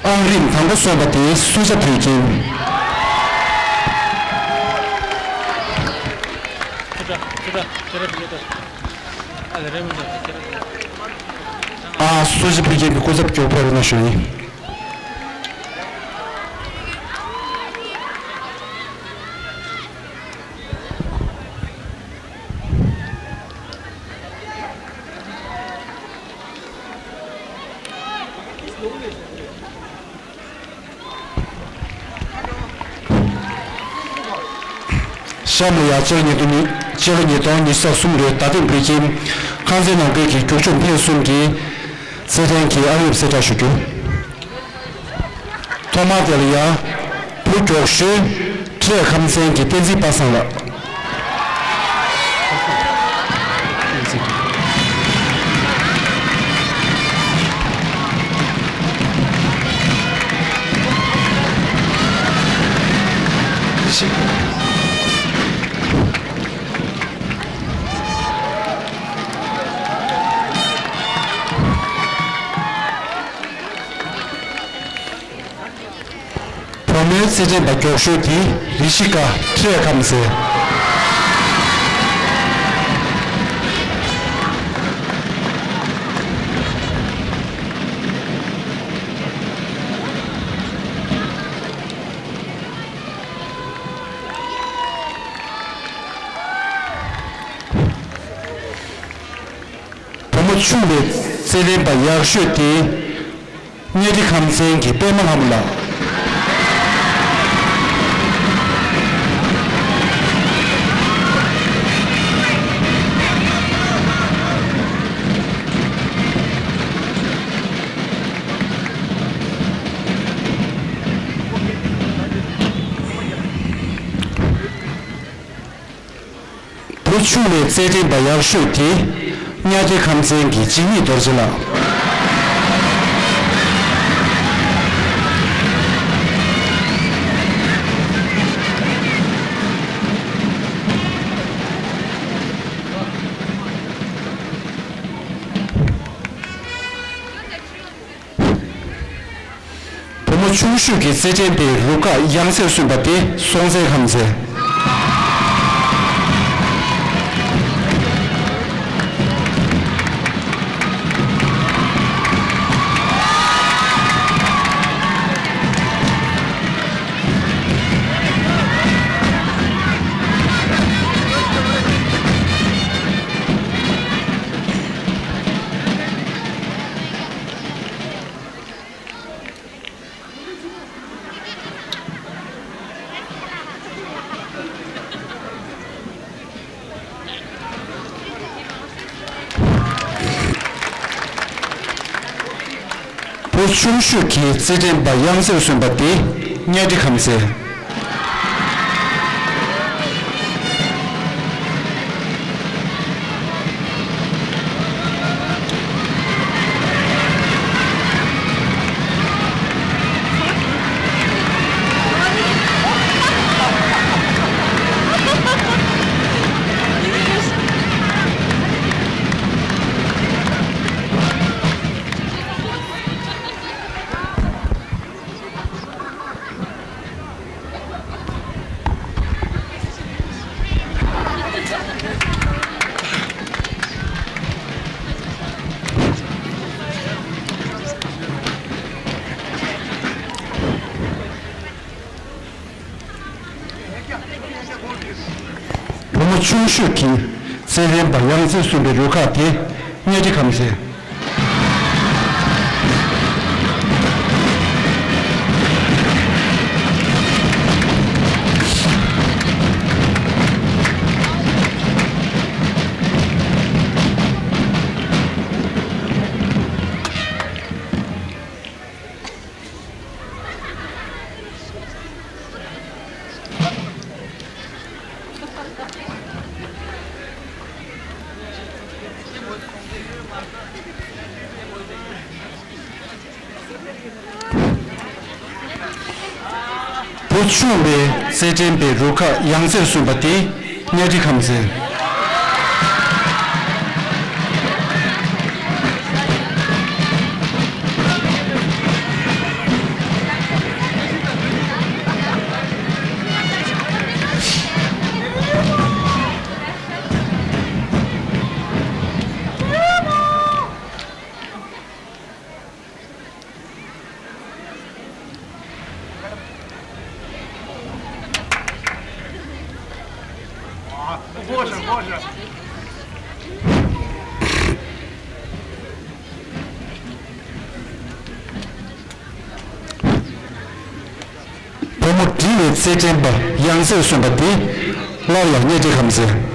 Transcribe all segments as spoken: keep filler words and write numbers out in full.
ཨང་རིམ་དང་པོ་སོན་པ་དེ་སུ་ཇཱ་བོད་ཁྱིམ། ཨ། སུ་ཇཱ་བོད་ཁྱིམ་གྱི་སྐུ་ཚབ་མགྱོགས་པོ་ཕེབས་རོགས་གནང་ཞུ་ཡིན། ཤ་མོ་ཡ། སྤྱི་ལོ་ཉིས་སྟོང་ཉི་སྤྱི་ལོ་ཉིས་སྟོང་ཉི་ཤུ་རྩ་གསུམ་ལོའི་རྡ་སྟེང་བོད་ཁྱིམ་ཁང་ཚན་ནང་ཁུལ་གྱི་རྒྱུགས་ཆུང་འཕེན་གསུམ་གྱི་རྩེད་འགྲན་གྱི་ཨང་རིམ་གསལ་བསྒྲགས་ཞུ་རྒྱུ། ཐོག་མར་དེ་ལ་ཡ། བུ་མགྱོགས་ཤོས་ཁྲི་ཁམས་ཚན་གྱི་བསྟན་འཛིན་པ་སངས་ལགས། བུ་མོའི་རྩེད་འགྲན་པ་མགྱོགས་ཤོས་དེ་རི་ཤི་ཀ་ཁྲི་ཁམས་ཚན། བུ་མོ་ཆུང་བའི་རྩེད་འགྲན་པ་ཡག་ཤོས་དེ། གཉའ་ཁྲི་ཁམས་ཚན་གྱི་པད་མ་ལྷ་མོ་ལགས། བུ་ཆུང་བའི་རྩེད་འགྲན་པ་ཡག་ཤོས་དེ། གཉའ་ཁྲི་ཁམས་ཚན་གྱི་འཇིགས་མེད་རྡོ་རྗེ་ལགས། བུ་མོ་ཆུང་ཤོས་ཀྱི་རྩེད་འགྲན་པའི་རུ་ཁག་ཡང་རྩེར་སོན་པ་དེ་སྲོང་བཙན་ཁམས་ཚན། བུ་ཆུང་ཤོས་ཀྱི་རྩེད་འགྲན་པ་ཡང་རྩེར་སོན་པ་དེ་གཉའ་ཁྲི་ཁམས་ཚན། བུ་མོ་ཆུང་ཤོས་ཀྱི་རྩེད་འགྲན་པ་ཡང་རྩེར་སོན་པའི་རུ་ཁག་དེ་གཉའ་ཁྲི་ཁམས་ཚན། བུ་ཆུང་བའི་རྩེད་འགྲན་པའི་རུ་ཁག་ཡང་རྩེར་སོན་པ་དེ་གཉའ་ཁྲི་ཁམས་ཚན། བུ་མོ་འབྲི་བའི་རྩེད་འགྲན་པ་ཡང་སེར་སོན་པ་དེ། སླར་ཡང་གཉའ་ཁྲི་ཁམས་ཚན།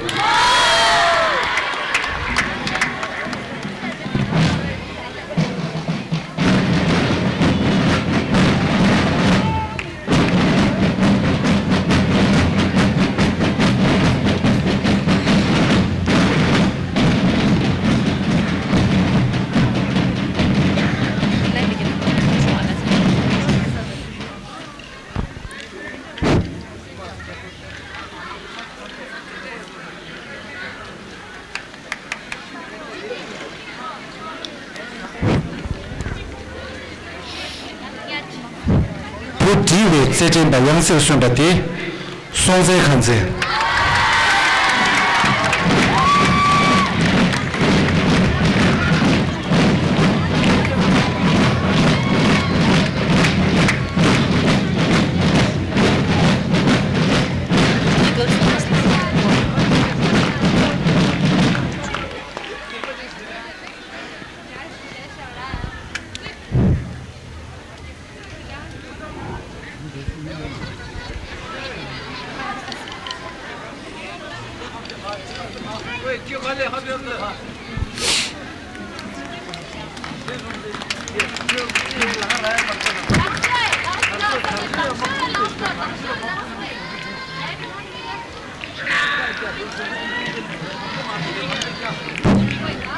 བུ་འབྲི་བའི་རྩེད་འགྲན་པ་ཡང་སེར་སོན་པ་དེ། སྲོང་བཙན་ཁམས་ཚན།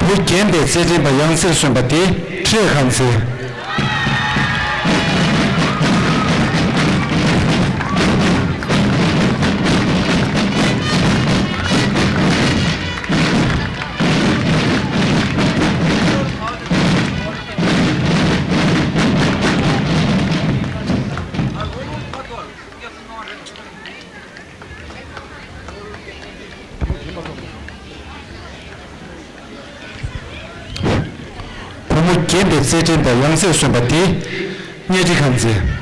བུ་རྒན་པའི་རྩེད་འགྲན་པ་ཡང་སེར་སོན་པ་དེ་འཕྲེད་ཁམས་ཚན། བུ་མོ་རྒན་པའི་རྩེད་འགྲན་པ་ཡང་སེར་སོན་པ་དེ། གཉའ་ཁྲི་ཁམས་ཚན།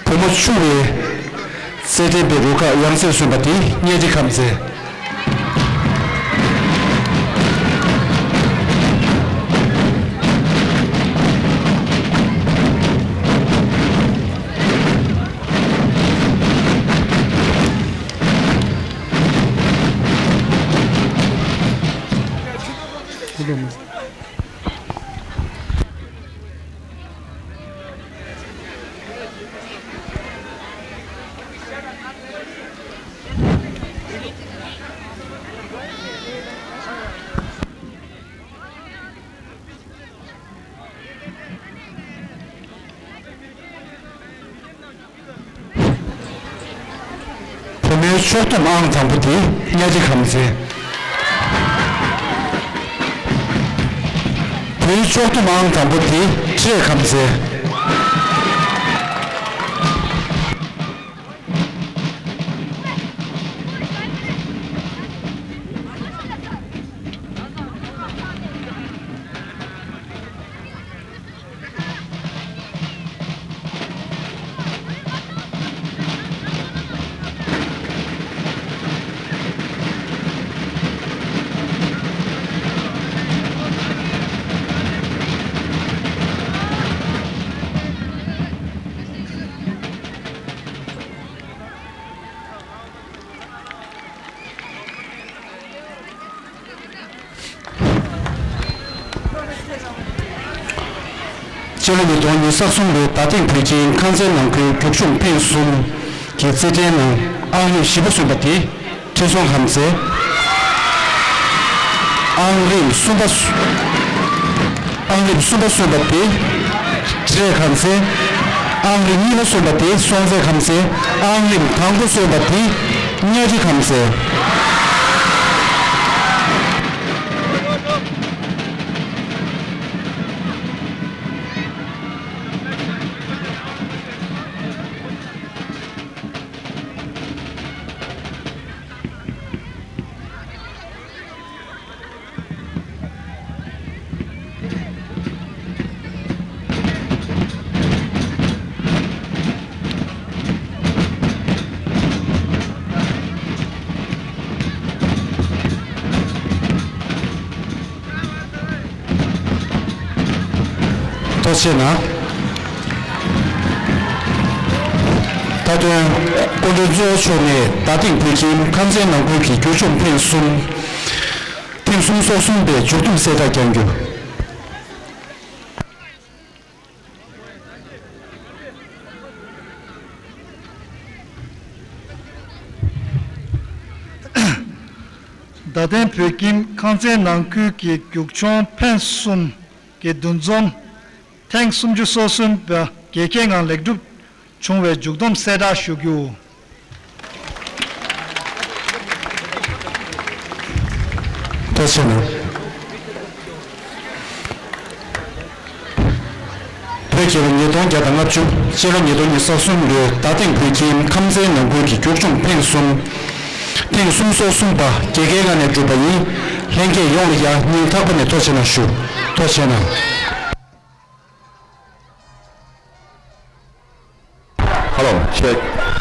བུ་མོ་ཆུང་བའི་རྩེད་འགྲན་པའི་རུ་ཁག་ཡང་སེར་སོན་པ་དེ་གཉའ་ཁྲི་ཁམས་ཚན། བུ་མོའི་ཕྱོགས་བསྡོམས་ཨང་དང་པོ་དེ་གཉའ་ཁྲི་ཁམས་ཚན། བུའི་ཕྱོགས་བསྡོམས་ཨང་དང་པོ་དེ་འཕྲེད་ཁམས་ཚན། སྤྱི་ལོ་ཉིས་སྟོང་ཉི་ཤུ་རྩ་གསུམ་ལོའི་རྡ་སྟེང་བོད་ཁྱིམ་ཁང་ཚན་ནང་ཁུལ་རྒྱུག་ཤོག་ཐེངས་གསུམ་གྱི་རྩེད་འགྲན་ནང་ཨང་ཡོད་བཞི་པ་སོན་པ་དེ་ ཚེ་སྲོང་ཁམས་ཚེ། ཨང་རིམ་གསུམ་པ་སུ། ཨང་རིམ་གསུམ་པ་སོན་པ་དེ་འབྲས་ཁམས་ཚེ། ཨང་རིམ་གཉིས་པ་སོན་པ་དེ་སྲོང་བཙན་ཁམས་ཚེ། ཨང་རིམ་དང་པོ་སོན་པ་དེ་གཉའ་ཁྲི་ཁམས་ཚེ། ཐུགས་རྗེ་གནང་། མཐའ་དོན་སྐུ་མགྲོན་གཙོ་བོ་མཆོག་ནས་རྡ་སྟེང་བོད་ཁྱིམ་ཁམས་ཚན་ནང་ཁུལ་གྱི་རྒྱུག་མཆོང་ཐེངས་གསུམ། ཐེངས་གསུམ་སོ་གསུམ་པའི་མཇུག་བསྡོམས་གསལ་བསྒྲགས་བསྐྱང་རྒྱུ། རྡ་སྟེང་བོད་ཁྱིམ་ཁམས་ཚན་ནང་ཁུལ་གྱི་རྒྱུག་མཆོང་ཐེངས་གསུམ་གྱི་འདུ་འཛོམས་ཐེངས་སུམ་ཅུ་སོ་གསུམ་པ་རྒྱལ་ཁའི་ངང་ལེགས་གྲུབ་བྱུང་བའི་མཇུག་བསྡོམས་གསལ་བསྒྲགས་ཞུ་རྒྱུ། ཐུགས་རྗེ་གནང་། བོད་རྒྱལ་ལོ་ཉིས་སྟོང་བརྒྱ་དང་ལྔ་བཅུ། སྤྱི་ལོ་ཉིས་སྟོང་ཉི་ཤུ་རྩ་གསུམ་ལོའི་རྡ་སྟེང་བོད་ཁྱིམ་ཁམས་ཚན་ནང་ཁུལ་གྱི་རྒྱུག་མཆོང་ཐེངས་གསུམ། ཐེངས་གསུམ་སོ་གསུམ་པ་རྒྱལ་ཁའི་ངང་ནས་གྲུབ་པ་ཡིན། ལྷན་རྒྱས་ཡོངས་ལ་ཡང་སྙིང་ཐག་པ་ནས་ཐུགས་རྗེ་གནང་ཞུ། ཐུགས་རྗེ་གནང་། Hello, check.